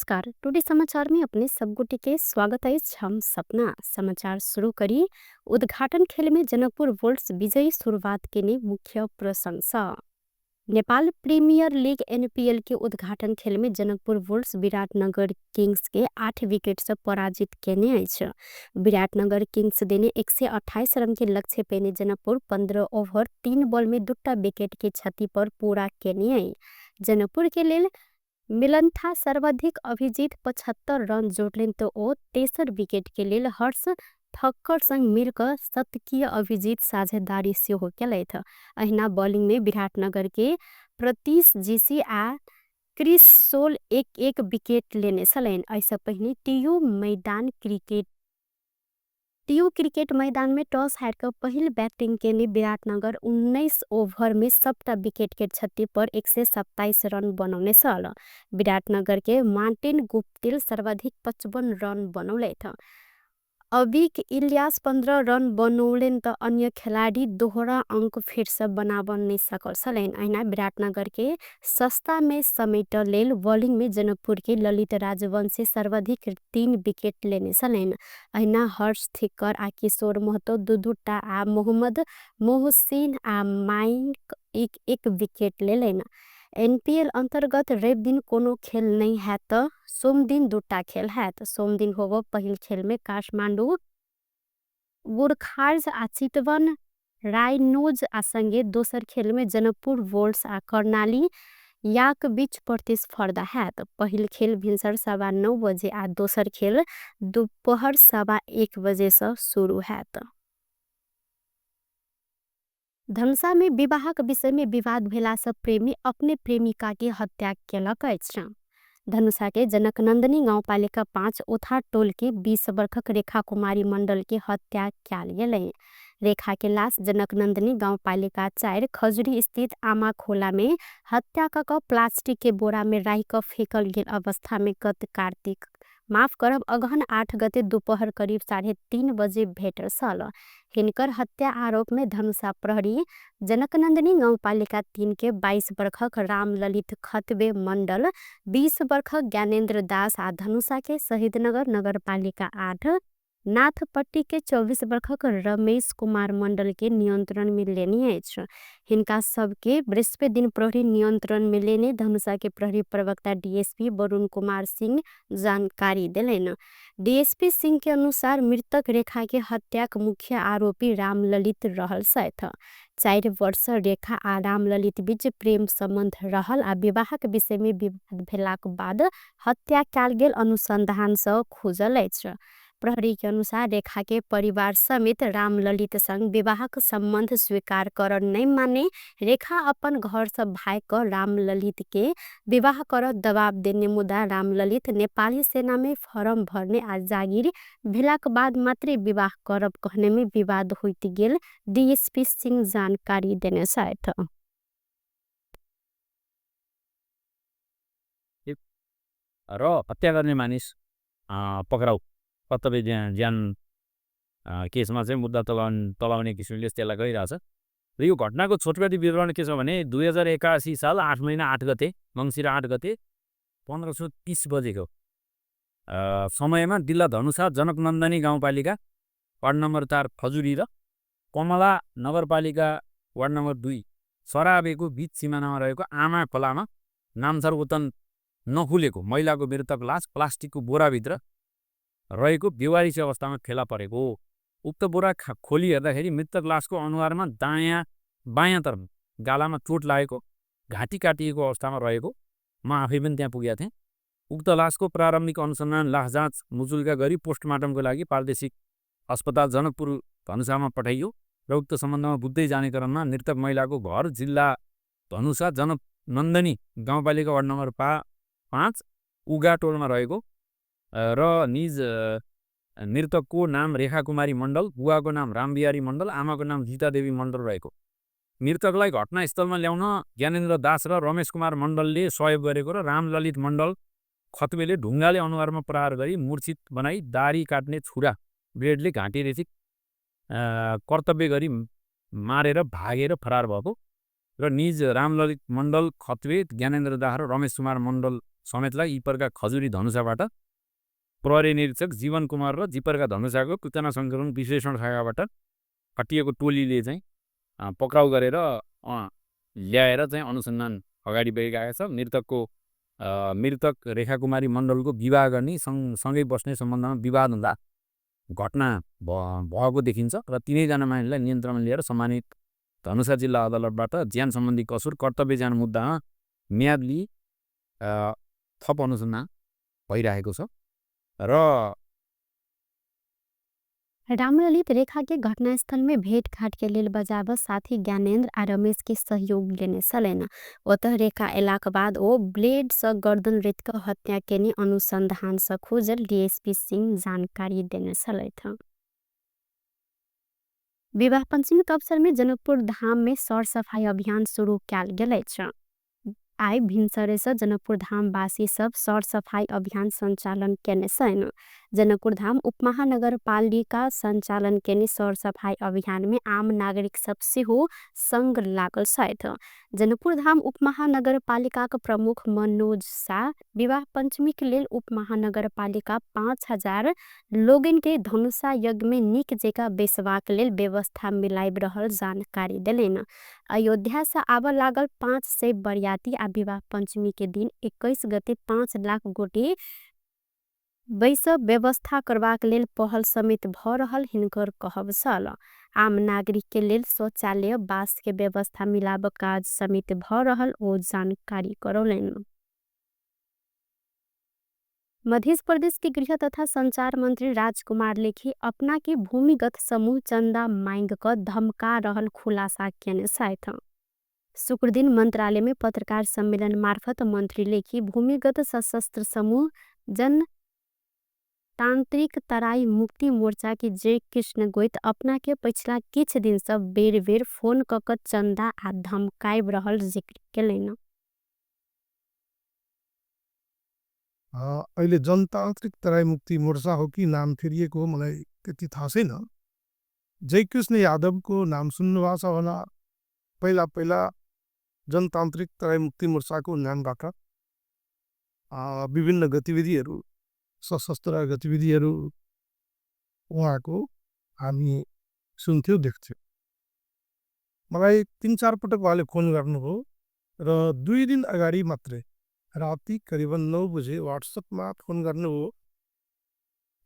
नमस्कार, टुडे समाचार में अपने सब गोटे के स्वागत अछि। हम सपना समाचार शुरू करी। उद्घाटन खेल में जनकपुर वोल्ट्स विजयी शुरुआत केने मुख्य प्रशंसा। नेपाल प्रीमियर लीग एनपीएल के उद्घाटन खेल में जनकपुर वोल्ट्स विराटनगर किंग्स के 8 विकेट से पराजित केने अछि। विराटनगर किंग्स देने 128 रन के लक्ष्य पेने जनकपुर 15 ओवर 3 बॉल में 2 विकेट के क्षति पर पूरा केने अछि। जनकपुर के लेल मिलन्था सर्वाधिक अभिजीत 75 रन जोड़लेन तो ओ तेसर विकेट के लेल हर्ष थक्कर संग मिलकर शतकीय अभिजीत साझेदारी सेहो केलथि। अहिना बॉलिंग में विराटनगर के प्रतीश जीसी आ क्रिस सोल 1-1 विकेट लेने छलनि। एहिसँ पहिने टीयू क्रिकेट मैदान में टॉस हारि कऽ पहिल बैटिंग केने विराटनगर 19 ओवर में सबटा विकेट के क्षति पर 127 रन बनौने छल। विराटनगर के मार्टिन गुप्तिल सर्वाधिक 55 रन बनौलथि। अबिक इलियास 15 रन बनौलनि त अन्य खेलाड़ी दोहरा अंक फेर से बनाब नहि सकल छलनि। अहिना विराटनगर के सस्ता में समेट लेल बॉलिंग में जनकपुर के ललित राजवंशी सर्वाधिक 3 विकेट लेने छलनि। अहिना हर्ष थिक्कर आ किशोर महतो 2-2 आ मोहम्मद मोहसिन आ माइक 1-1 विकेट लेलनि। एनपीएल अंतर्गत रवि दिन कोनो खेल नहीं हैत, सोम दिन 2 खेल हैत। सोम दिन होबो पहिल खेल में काठमांडू गोरखार्ज आ चितवन रायनोज आ संगे दोसर खेल में जनकपुर वोल्ट्स आ कर्णाली याक बीच प्रतिस्पर्धा हैत। पहिल खेल भिनसर 9:15 बजे आ दोसर खेल दोपहर 1:15 बजे से शुरू हैत। धनुषा में विवाहक विषय में विवाद भेला से प्रेमी अपने प्रेमिका के हत्या केलक अछि। धनुषा के जनकनंदनी गाउँपालिका 5 ओथा टोल के 20 वर्षक रेखा कुमारी मंडल के हत्या कयल गेलै। रेखा के लाश जनकनंदनी गाउँपालिका 4 खजुरी स्थित आमा खोला में हत्या क प्लास्टिक के बोरा में राखि क फेकल गेल अवस्था में गत कार्तिक माफ करब अगहन 8 गते दोपहर करीब 3:30 बजे भेटल छल। हिनकर हत्या आरोप में धनुषा प्रहरी जनकनंदनी गाउँपालिका 3 के 22 वर्षक रामललित खतबे मंडल, 20 वर्षक ज्ञानेन्द्र दास आ धनुषा के शहीदनगर नगरपालिका 8 नाथपट्टी के 24 वर्षक रमेश कुमार मंडल के नियंत्रण में लेने अछि। हिनका सबके बृहस्पति दिन प्रहरी नियंत्रण में लेने धनुषा के प्रहरी प्रवक्ता डीएसपी वरुण कुमार सिंह जानकारी देलनि। डीएसपी सिंह के अनुसार मृतक रेखा के हत्याक मुख्य आरोपी रामललित रहल छथि। 4 वर्ष रेखा आ रामललित बीच प्रेम संबंध रहल आ विवाहक विषय में विवाद भेलाक बाद हत्या कयल गेल अनुसंधान सँ खुजल अछि। प्रहरी के अनुसार रेखा के परिवार समेत रामललित संग विवाहक संबंध स्वीकार कर नहीं माने रेखा अपन घर से भाग क रामललित के विवाह कर दबाव देने मुदा रामललित नेपाली सेना में फॉर्म भरने आ जागिर भेलाक बाद मात्रे विवाह करब कहने में विवाद होइत गेल डीएसपी सिंह जानकारी देने छथि। र हत्या गर्ने मानिस पक्राउ कर्तव्य ज्यान केसमा चाहिँ मुद्दा तलाउने किसिमले त्यसलाई गइरहेछ। र यो घटनाको छोटकरी विवरण के छ भने 2081 साल 8 महिना 8 गते मङ्सिर 8 गते 1530 बजेको समयमा जिल्ला धनुषा जनकनन्दनी गाउँपालिका वार्ड नम्बर 4 खजुरी र कमला नगरपालिका वार्ड नम्बर 2 सराबेको बीच सिमानामा रहेको आमा खोलामा नामथर ओतन नखुलेको महिलाको मृतक लास प्लास्टिकको बोराभित्र रहेको बेवारिसी अवस्थामा फेला परेको हो। उक्त बोरा खोली हेर्दाखेरि मृतक लासको अनुहारमा दायाँ बायाँतर्फ गालामा चोट लागेको, घाँटी काटिएको अवस्थामा रहेको म आफै पनि त्यहाँ पुगेका थिएँ। उक्त लासको प्रारम्भिक अनुसन्धान लास जाँच मुचुल्का गरी पोस्टमार्टमको लागि प्रादेशिक अस्पताल जनकपुर धनुषामा पठाइयो र उक्त सम्बन्धमा बुझ्दै जाने क्रममा मृतक महिलाको घर जिल्ला धनुषा जनकनन्दनी गाउँपालिका वार्ड नम्बर 5 उगा टोलमा रहेको र निज मृतकको नाम रेखा कुमारी मण्डल, बुवाको नाम रामबिहारी मण्डल, आमाको नाम गीतादेवी मण्डल रहेको। मृतकलाई घटनास्थलमा ल्याउन ज्ञानेन्द्र दास र रमेश कुमार मण्डलले सहयोग गरेको र रामललित मण्डल खतबेले ढुङ्गाले अनुहारमा प्रहार गरी मूर्छित बनाई दारी काट्ने छुरा ब्लेडले घाँटी रेची कर्तव्य गरी मारेर भागेर फरार भएको र निज रामललित मण्डल खत्वे, ज्ञानेन्द्र दास र रमेश कुमार मण्डल समेतलाई इपरका खजुरी धनुषाबाट प्रहरी निरीक्षक जीवन कुमार र जिपरका धनुषाको सूचना सङ्कलन विश्लेषण शाखाबाट खटिएको टोलीले चाहिँ पक्राउ गरेर ल्याएर चाहिँ अनुसन्धान अगाडि बढिरहेको छ। मृतकको मृतक रेखा कुमारी मण्डलको विवाह गर्ने सँगै बस्ने सम्बन्धमा विवाद हुँदा घटना भएको देखिन्छ र तिनैजना मानिसलाई नियन्त्रणमा लिएर सम्मानित धनुषा जिल्ला अदालतबाट ज्यान सम्बन्धी कसुर कर्तव्य ज्यान मुद्दामा म्याद लिई थप अनुसन्धान भइरहेको छ। र रामललित रेखा के घटनास्थल में भेटघाट के लेल बजाब साथी ज्ञानेन्द्र आ रमेश के सहयोग लेने छलनि। ओतह रेखा एलाक बाद ओ ब्लेड सँ गर्दन रेत क हत्या केने अनुसंधान सँ खोजल डीएसपी सिंह जानकारी देने छलथि। विवाह पंचमी के अवसर में जनकपुर धाम में सरसफाई अभियान शुरू कयल गेल अछि। आइ भिनसरे सँ जनकपुर धाम वासी सब सरसफाई अभियान संचालन केने छनि। जनकपुर धाम उपमहानगरपालिका संचालन केने सरसफाई अभियान में आम नागरिक सब सेहो संग लागल छथि। जनकपुर धाम उपमहानगरपालिकाक प्रमुख मनोज शाह विवाह पंचमी के लेल उपमहानगरपालिका 5000 लोगन के धनुषा यज्ञ में नीक जेका बैसबाक लेल व्यवस्था मिलाइब रहल जानकारी देलनि। अयोध्या से आबऽ लागल 500 बरियाती आ विवाह पंचमी के दिन 21 गते 5 लाख गोटे बैसब व्यवस्था करबाक लेल पहल समेत भ रहल हिनकर कहब छल। आम नागरिक के लेल शौचालय बास के व्यवस्था मिलाब काज समेत भ रहल ओ जानकारी करौलनि। मध्य प्रदेश के गृह तथा संचार मंत्री राजकुमार लेखी अपना के भूमिगत समूह चंदा मांग क धमका रहल खुलासा केने छथि। शुक्रदिन मंत्रालय में पत्रकार सम्मेलन मार्फत मंत्री लेखी भूमिगत सशस्त्र समूह जन तांत्रिक तराई मुक्ति मोर्चा के जय कृष्ण गोइत अपना के पछिला किछ दिन से बेर बेर फोन क क चंदा आ धमकाइब रहल जिक्र केलनि। अहिले जनतान्त्रिक तराई मुक्ति मोर्चा हो कि नाम फेरिएको हो मलाई त्यति थाहा छैन। जयकृष्ण यादवको नाम सुन्नु भएको छ होला। पहिला पहिला जनतान्त्रिक तराई मुक्ति मोर्चाको नामबाट विभिन्न गतिविधिहरू, सशस्त्र गतिविधिहरू उहाँको हामी सुन्थ्यौँ, देख्थ्यौँ। मलाई 3-4 पटक उहाँले फोन गर्नुभयो र 2 दिन अगाडि मात्रै राति करिबन 9 बजे वाट्सएपमा फोन गर्नुभयो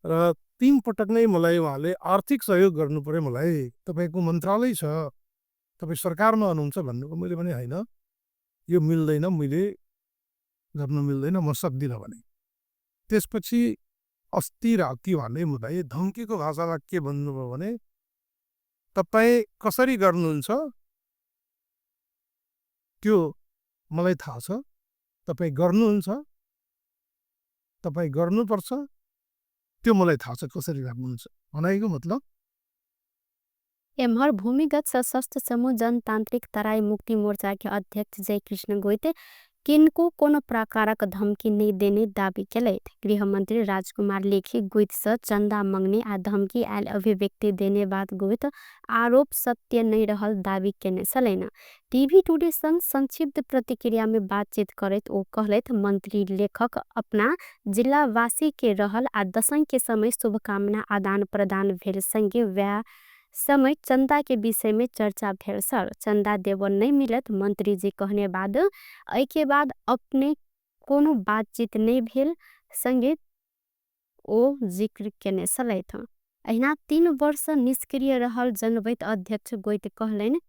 र 3 पटक नै मलाई उहाँले आर्थिक सहयोग गर्नु पर्यो, मलाई तपाईँको मन्त्रालय छ, तपाईँ सरकारमा हुनुहुन्छ भन्नुभयो। मैले भने होइन, यो मिल्दैन, मैले गर्नु मिल्दैन, म सक्दिनँ भने। त्यसपछि अस्ति राति उहाँले मलाई धम्कीको भाषामा के भन्नुभयो भने तपाईँ कसरी गर्नुहुन्छ त्यो मलाई थाहा छ, तपाईँ गर्नुहुन्छ, तपाईँ गर्नुपर्छ, त्यो मलाई थाहा छ कसरी गर्नुहुन्छ भनाइको मतलब। एम्हर भूमिगत सशस्त्र समूह जनतांत्रिक तराई मुक्ति मोर्चा के अध्यक्ष जयकृष्ण गोइत किनको कोनो प्रकारक धमकी नहीं देने दावी केलथि। गृहमंत्री राजकुमार लेखी गोइत सँ चंदा मंगने आ धमकी आयल अभिव्यक्ति देने बात गोइत आरोप सत्य नहीं रहल दावी केने छलनि। टीवी टुडे संग संक्षिप्त प्रतिक्रिया में बातचीत करैत ओ कहलथि मंत्री लेखक अपना जिलावासी के रहल आ दशैं के समय शुभकामना आदान प्रदान भेल संगे वैह समय चंदा के विषय में चर्चा भेल छल। चंदा देव नहीं मिलत मंत्री जी कहने बाद एहि के बाद अपने कोनो बातचीत नहीं भेल संगे ओ जिक्र केने छलथि। अहिना 3 वर्ष निष्क्रिय रहल जनबैत अध्यक्ष गोइत कहलनि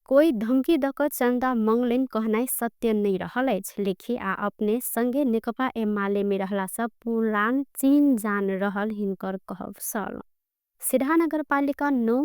कोई धमकी दक चंदा मंगलनि कहनाइ सत्य नहीं रहल अछि। लेखी आ अपने संगे नेकपा एमाले में रहला सँ पुरान चीन जान रहल हिनकर कहब छल। सिरहा नगरपालिका 9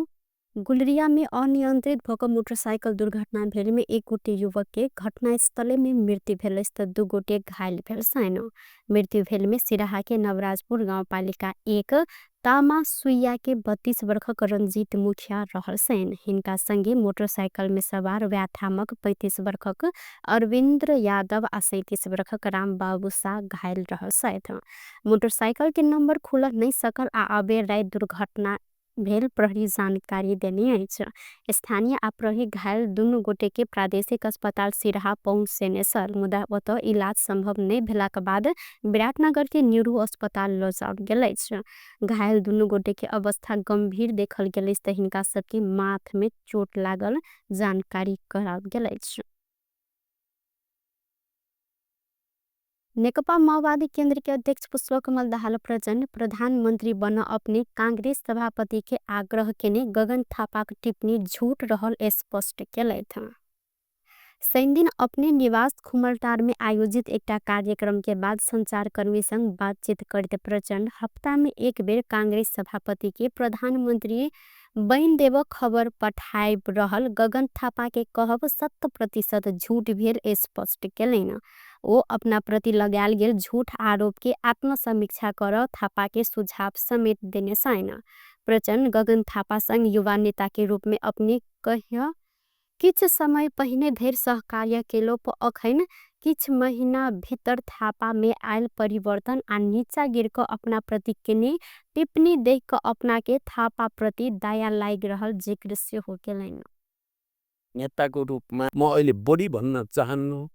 गुलरिया में अनियंत्रित भक मोटरसाइकिल दुर्घटना भेल में 1 गोटे युवक के घटनास्थले में मृत्यु भेल अछि त 2 गोटे घायल भेल छनि। मृत्यु भेल में सिरहा के नवराजपुर गाउँपालिका 1 तामा सुइया के 32 वर्षक रंजीत मुखिया रहल छनि। हिनका संगे मोटरसाइकिल में सवार व्याथामक 35 वर्षक अरविन्द्र यादव आ 37 वर्षक रामबाबू शाह घायल रहल छथि। मोटरसाइकिल के नंबर खुल नहीं सकल आ अबेर राति दुर्घटना भेल प्रहरी जानकारी देने अछि। स्थानीय आ प्रहरी घायल दुनु गोटेके प्रादेशिक अस्पताल सिरहा पहुँचेने छल, मुदा ओतऽ इलाज सम्भव नै भेलाक बाद विराटनगरके न्युरो अस्पताल लजाओल गेल अछि। घायल दुनु गोटेके अवस्था गम्भीर देखल गेल अछि त हिनका सबके माथमे चोट लागल जानकारी कराओल गेल अछि। नेकपा माओवादी केन्द्र के अध्यक्ष पुष्पकमल दाहाल प्रचण्ड प्रधानमन्त्री बन्न अपने कांग्रेस सभापति के आग्रह केने गगन थापाक टिप्पणी झूठ रहल स्पष्ट केलथि। शनिदिन अपने निवास खुमलटार में आयोजित एकटा कार्यक्रम के बाद संचारकर्मी संग बातचीत करते प्रचण्ड हप्ता में एक बेर कांग्रेस सभापति के प्रधानमन्त्री बनि देब खबर पठाइब रहल गगन थापा के कहब 100% झूठ भेल स्पष्ट केलनि। ओ अपना प्रति लगायल गेल झूठ आरोप के आत्मसमीक्षा कर थापा के सुझाव समेत देने छैन। प्रचण्ड गगन थापा संग युवा नेता के रूप में अपने कहिया किछ समय पहिने धरि सहकार्य केलो पर अखन किछ महीना भीतर थापा में आयल परिवर्तन आ नीचा गिर क अपना प्रति केने टिप्पणी देख क अपना के थापा प्रति दया लाग रहल जिक्र सेहो केलनि। नेताको रूपमा म अहिले बढी भन्न चाहन्नु,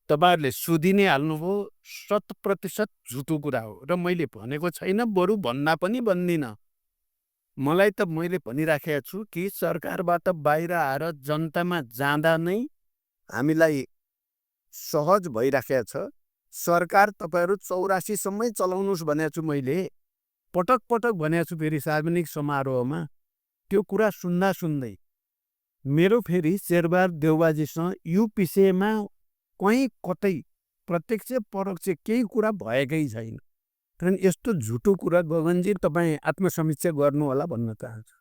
तपाईहरुले सोधि नै हाल्नुभयो, 100% झुटो कुरा हो र मैले भनेको छैन, बरु भन्ना पनि भन्दिनँ। मलाई त मैले भनिराखेको छु कि सरकारबाट बाहिर आएर जनतामा जाँदा नै हामीलाई सहज भइराखेको छ। सरकार तपाईहरु 84 सम्मै चलाउनुस् भनेको छु मैले, पटक पटक भनेको छु। फेरि सार्वजनिक समारोहमा त्यो कुरा सुन्दा सुन्दै मेरो फेरि शेरबहादुर देउवाजीसँग यो विषयमा कहीँ कतै प्रत्यक्ष परोक्ष केही कुरा भएकै छैन। कारण यस्तो झुटो कुरा गगनजी तपाईँ आत्मसमीक्षा गर्नुहोला भन्न चाहन्छु।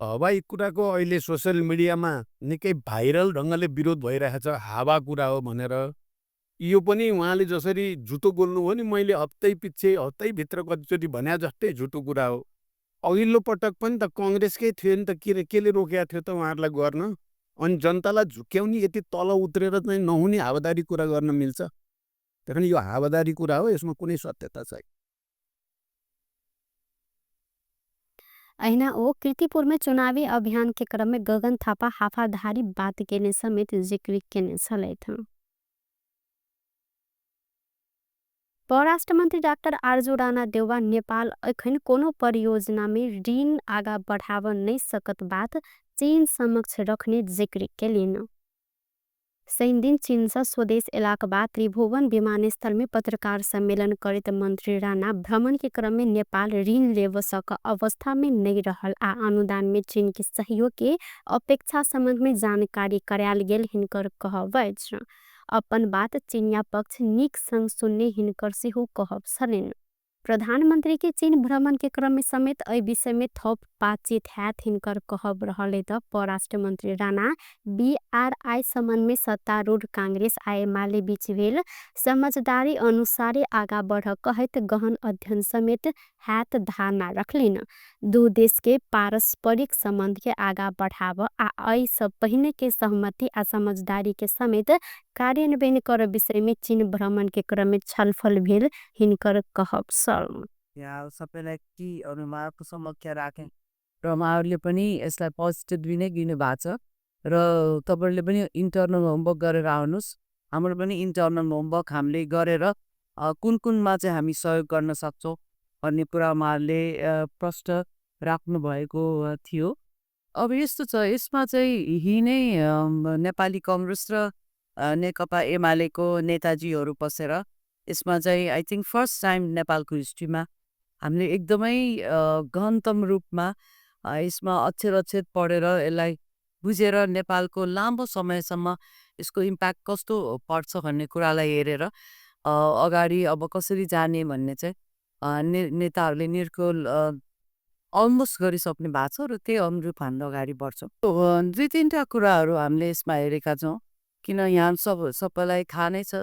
हवाई कुराको अहिले सोसियल मिडियामा निकै भाइरल ढङ्गले विरोध भइरहेको छ, हावा कुरा हो भनेर। यो पनि उहाँले जसरी झुटो बोल्नुभयो नि, मैले हप्तै पछि हप्तैभित्र कतिचोटि भने जस्तै झुटो कुरा हो। अघिल्लो पटक पनि त कङ्ग्रेसकै थियो नि त, केले रोकेको थियो त उहाँहरूलाई गर्न? अनि जनतालाई झुक्क्याउने यति तल उत्रेर चाहिँ नहुने हावादारी कुरा गर्न मिल्छ? त्यही यो हावादारी कुरा हो, यसमा कुनै सत्यता छैन। अहिना ओ कीर्तिपुर में चुनावी अभियान के क्रम में गगन थापा हाफाधारी बात केने समेत जिक्र केने छलथि। परराष्ट्र मन्त्री डाक्टर आरजू राणा देउवा नेपाल अखन कोनो परियोजना में ऋण आगा बढ़ाव नै सकत बात चीन समक्ष रखने जिक्र केलिन। शनिदिन चीन से स्वदेश एलाक बाद त्रिभुवन विमानस्थल में पत्रकार सम्मेलन करत मंत्री राणा भ्रमण के क्रम में नेपाल ऋण लेव सक अवस्था में नहीं रहल आ अनुदान में चीन के सहयोग के अपेक्षा संबंध में जानकारी करायल गेल हिनकर कहब अछि। अपन बात चीनिया पक्ष नीक संग सुनने हिनकर सेहो कहब छलनि। प्रधानमंत्री के चीन भ्रमण के क्रम में समेत एहि विषय में थप बातचीत हैत हिनकर कहब रहल त परराष्ट्र मंत्री राणा बीआरआई संबंध में सत्तारूढ़ कांग्रेस आ एमाले बीच भेल समझदारी अनुसारे आगा बढ़ कहैत गहन अध्ययन समेत हैत धारणा रखलिन। दू देश के पारस्परिक संबंध के आगा बढ़ाव आ एहि सब पहिने के सहमति आ समझदारी के समेत कार्यान्वयन कर विषय में चीन भ्रमण के क्रम में छलफल भेल हिनकर कहब छल। यहाँ सबैलाई के अनुमानको समक्ष राखेँ र उहाँहरूले पनि यसलाई पोजिटिभली नै लिनु भएको छ र तपाईँहरूले पनि इन्टर्नल होमवर्क गरेर आउनुहोस्। हाम्रो पनि इन्टर्नल होमवर्क हामीले गरेर कुन कुनमा चाहिँ हामी सहयोग गर्न सक्छौँ भन्ने कुरा उहाँहरूले प्रश्न राख्नुभएको थियो। अब यस्तो छ, यसमा चाहिँ यही नै नेपाली कङ्ग्रेस र नेकपा एमालेको नेताजीहरू बसेर यसमा चाहिँ I think first time नेपालको हिस्ट्रीमा हामीले एकदमै गहनतम रूपमा यसमा अक्षर अक्षर पढेर यसलाई बुझेर नेपालको लामो समयसम्म यसको इम्प्याक्ट कस्तो पर्छ भन्ने कुरालाई हेरेर अगाडि अब कसरी जाने भन्ने चाहिँ नेताहरूले निर्कुल अलमोस्ट गरिसक्नु भएको छ र त्यही अनुरूप हामी अगाडि बढ्छौँ। दुई तिनवटा कुराहरू हामीले यसमा हेरेका छौँ, किन यहाँ सबैलाई थाहा नै छ,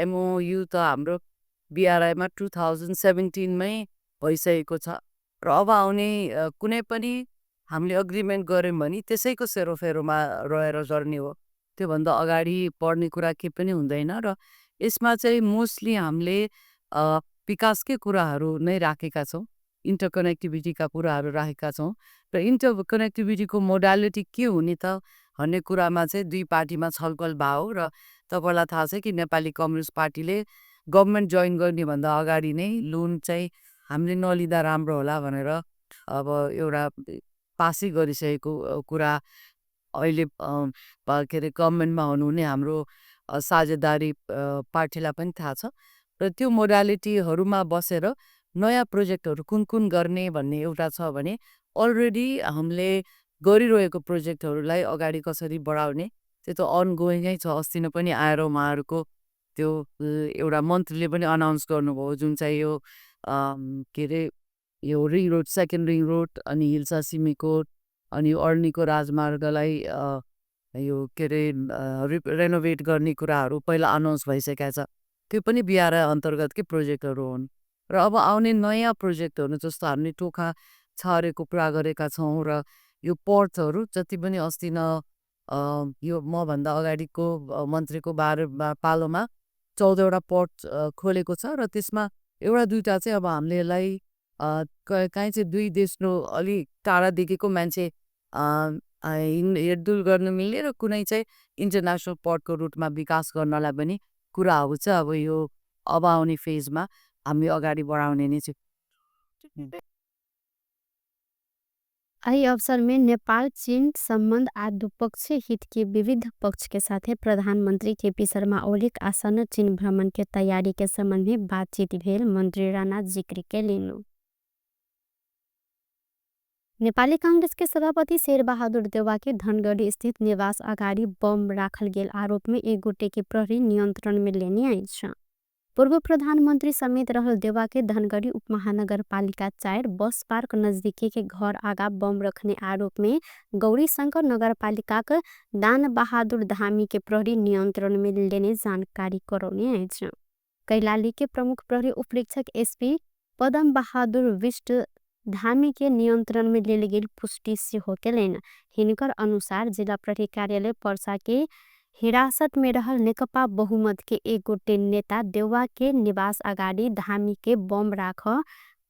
एमओयु त हाम्रो बिआरआईमा 2017 भइसकेको छ र अब आउने कुनै पनि हामीले अग्रिमेन्ट गऱ्यौँ भने त्यसैको सेरोफेरोमा रहेर गर्ने हो, त्योभन्दा अगाडि बढ्ने कुरा केही पनि हुँदैन। र यसमा चाहिँ मोस्टली हामीले विकासकै कुराहरू नै राखेका छौँ। इन्टरकनेक्टिभिटीका कुराहरू राखेका छौँ र इन्टरकनेक्टिभिटीको मोडालिटी के हुने त भन्ने कुरामा चाहिँ दुई पार्टीमा छलफल भयो। र तपाईँलाई थाहा छ कि नेपाली कम्युनिस्ट पार्टीले गभर्मेन्ट जोइन गर्नेभन्दा अगाडि नै लोन चाहिँ हामीले नलिँदा राम्रो होला भनेर अब एउटा पासै गरिसकेको कुरा अहिले के अरे गभर्मेन्टमा हुनुहुने हाम्रो साझेदारी पार्टीलाई पनि थाहा छ। र त्यो मोडालिटीहरूमा बसेर नयाँ प्रोजेक्टहरू कुन कुन गर्ने भन्ने एउटा छ भने अलरेडी हामीले गरिरहेको प्रोजेक्टहरूलाई अगाडि कसरी बढाउने त्यो त अनगोइङै छ। अस्ति नै पनि आएर उहाँहरूको त्यो एउटा मन्त्रीले पनि अनाउन्स गर्नुभयो, जुन चाहिँ यो के अरे यो ring road, second ring road अनि हिल्सा सिमीकोट अनि अर्नीको राजमार्गलाई यो के अरे रेनोभेट गर्ने कुराहरू पहिला अनाउन्स भइसकेको छ। त्यो पनि बिआरआई अन्तर्गतकै प्रोजेक्टहरू हुन्। र अब आउने नयाँ प्रोजेक्टहरू जस्तो हामीले टोखा छरेको कुरा गरेका छौँ र यो पोर्टहरू जति पनि अस्ति न यो मभन्दा अगाडिको मन्त्रीको पालोमा 14वटा पोर्ट खोलेको छ र त्यसमा एउटा दुईवटा चाहिँ अब हामीले यसलाई काहीँ चाहिँ दुई देशको अलि टाढादेखिको मान्छे हिँडडुल गर्न मिल्ने र कुनै चाहिँ इन्टरनेसनल पोर्टको रुटमा विकास गर्नलाई पनि कुराहरू चाहिँ अब यो अब आउने फेजमा हामी अगाडि बढाउने नै छौँ। एहि अवसर में नेपाल चीन संबंध आ द्विपक्षीय हित के विविध पक्ष के साथे प्रधानमंत्री केपी शर्मा ओलीक आसन्न चीन भ्रमण के तैयारी के संबंध में बातचीत भेल मंत्री राणा जिक्र केलनि। नेपाली कांग्रेस के सभापति शेरबहादुर देउवा के धनगढ़ी स्थित निवास अगाडि बम राखल गेल आरोप में एक गोटे के प्रहरी नियंत्रण में लेने अछि। पूर्व प्रधानमंत्री समेत रहल देउवा के धनगढ़ी उपमहानगरपालिका 4 बस पार्क नजदीकी के घर आगा बम रखने आरोप में गौरीशंकर नगरपालिकाक दान बहादुर धामी के प्रहरी नियंत्रण में लेने जानकारी करौने अछि। कैलाली के प्रमुख प्रहरी उपरीक्षक एसपी पदम बहादुर विष्ट धामी के नियंत्रण में लेल गेल पुष्टि सेहो केलनि। हिनकर अनुसार जिला प्रहरी कार्यालय पर्सा के हिरासत में रहल नेकपा बहुमत के एक गोटे नेता देउवा के निवास अगाडि धामी के बम राख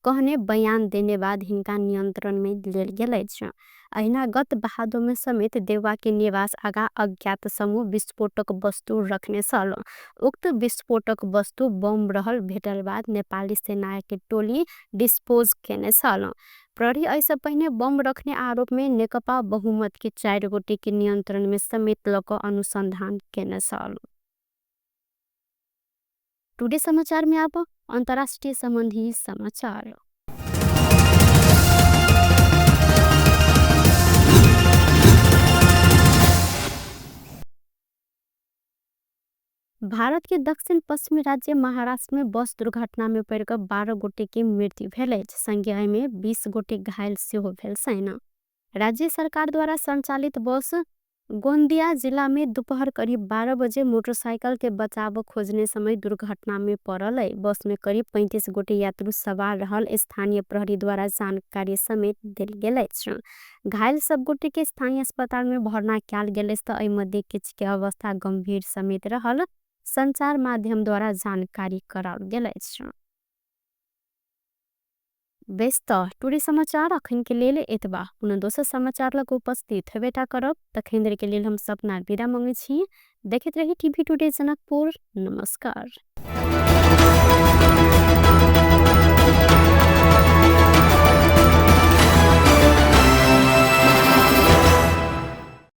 कहने बयान देने बाद हिनका नियंत्रण में लेल गेल अछि। अहिना गत भादो में समेत देउवा के निवास आगा अज्ञात समूह विस्फोटक वस्तु रखने छल। उक्त विस्फोटक वस्तु बम रहल भेटल बाद नेपाली सेना के टोली डिस्पोज केने छल। प्रहरी ऐसे पहिने बम रखने आरोप में नेकपा बहुमत के 4 गोटे के नियंत्रण में समेत लक अनुसंधान केने छल। टुडे समाचार में अब अंतर्राष्ट्रीय संबंधी समाचार। भारत के दक्षिण पश्चिमी राज्य महाराष्ट्र में बस दुर्घटना में पड़िकऽ 12 गोटे के मृत्यु भेल अछि। संगे में 20 गोटे घायल सेहो भेल छनि। राज्य सरकार द्वारा संचालित बस गोंदिया जिला में दोपहर करीब 12 बजे मोटरसाइकिल के बचाव खोजने समय दुर्घटना में पड़ल है। बस में करीब 35 गोटे यात्रु सवार रहल स्थानीय प्रहरी द्वारा जानकारी समेत देल गेल अछि। घायल सब गोटे के स्थानीय अस्पताल में भर्ना कयल गेल अछि त एहि मध्ये किछु के अवस्था गंभीर समेत रहल संचार माध्यम द्वारा जानकारी कराओल गेल अछि। बेस त टुडे समाचार अखन के लेल एतबा। पुनः दोसर समाचार लग उपस्थित हेबेटा करब। तखन देर के लेल हम सपना विदा मंगै छी। देखैत रही टीवी टुडे जनकपुर। नमस्कार।